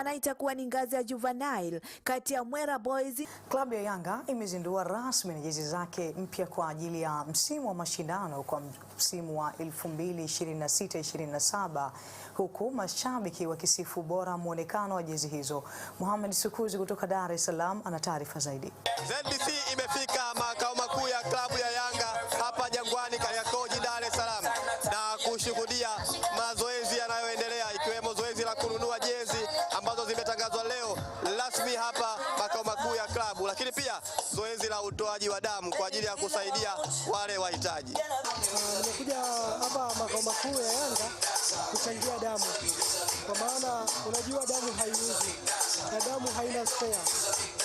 Mchana itakuwa ni ngazi ya juvenile kati ya Mwera Boys. Klabu ya Yanga imezindua rasmi jezi zake mpya kwa ajili ya msimu wa mashindano kwa msimu wa 2026-27 huku mashabiki wakisifu bora muonekano wa jezi hizo. Mohamed Sukuzi kutoka Dar es Salaam ana taarifa zaidi. ZBC imefika makao makuu ya klabu ya Yanga hapa Jangwani Kariakoo jijini Dar es Salaam na kushuhudia mazoezi yanayoendelea ikiwemo zoezi la kununua jezi ambazo zimetangazwa leo rasmi hapa makao makuu ya klabu, lakini pia zoezi la utoaji wa damu kwa ajili ya kusaidia wale wahitaji. Nimekuja hapa makao makuu ya Yanga kuchangia damu, kwa maana unajua damu haiuzwi na damu haina spare.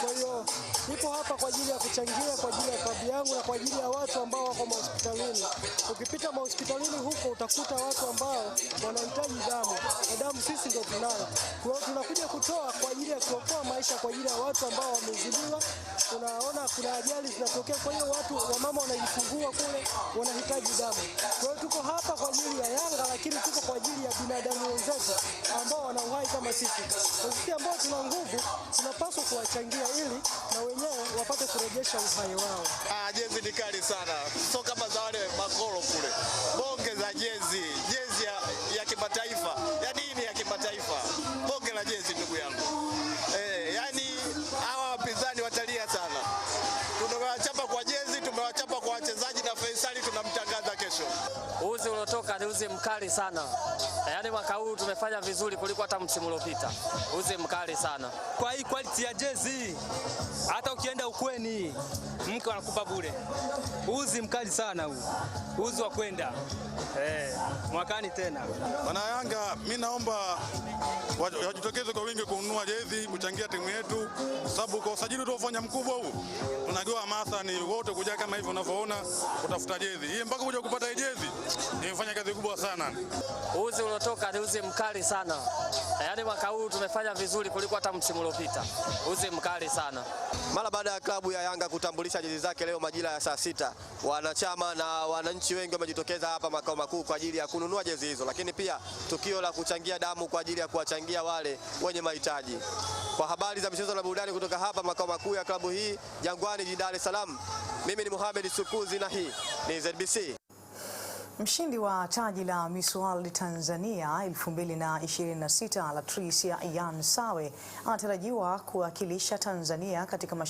Kwa hiyo nipo hapa kwa ajili ya kuchangia kwa ajili ya klabu yangu na kwa ajili ya watu ambao wako mahospitalini. Ukipita mahospitalini huko utakuta watu ambao wanahitaji damu na damu sisi ndio tunayo. Kwa hiyo tunakuja kutoa kwa ajili ya kuokoa maisha, kwa ajili ya watu ambao wamezidiwa. Unaona kuna ajali zinatokea, kwa hiyo watu wamama wanajifungua kule wanahitaji damu. Kwa hiyo tuko hapa kwa ajili ya Yanga, lakini tuko kwa ajili ya binadamu wenzetu ambao wana uhai kama sisi. Na sisi ambao tuna nguvu tunapaswa kuwachangia ili na wenyewe wapate kurejesha uhai wao. Ah, jezi ni kali sana, sio kama za wale makoro kule, bonge za jezi, jezi ya kimataifa, yani hii ni ya kimataifa, bonge la jezi ndugu yangu. Yani hawa wapinzani watalia sana. Tumewachapa kwa jezi, tumewachapa kwa wachezaji na Faisali tunamtangaza kesho. Uzi uliotoka ni uzi mkali sana, yaani mwaka huu tumefanya vizuri kuliko hata msimu uliopita. Uzi mkali sana. Kwa hii quality ya jezi, hata ukienda ukweni mke anakupa bure. Uzi mkali sana huu, uzi wa kwenda mwakani tena. Wana Yanga, mi naomba wajitokeze kwa wingi kununua jezi, kuchangia timu yetu, sababu kwa usajili tuliofanya mkubwa huu tunajua hamasa ni wote kuja kama hivi unavyoona kutafuta jezi hii, mpaka kuja kupata hii jezi nimefanya kazi kubwa sana. Uzi uliotoka ni uzi mkali sana, yaani mwaka huu tumefanya vizuri kuliko hata msimu uliopita. Uzi mkali sana. Mara baada ya klabu ya Yanga kutambulisha jezi zake leo majira ya saa 6, wanachama na wananchi wengi wamejitokeza hapa makao makuu kwa ajili ya kununua jezi hizo, lakini pia tukio la kuchangia damu kwa ajili ya kuwachangia wale wenye mahitaji. Kwa habari za michezo na burudani kutoka hapa makao makuu ya klabu hii Jangwani jijini Dar es Salaam, mimi ni Mohamed Sukuzi na hii ni ZBC. Mshindi wa taji la Miss World Tanzania 2026 Latricia Ian Sawe anatarajiwa kuwakilisha Tanzania katika mashindano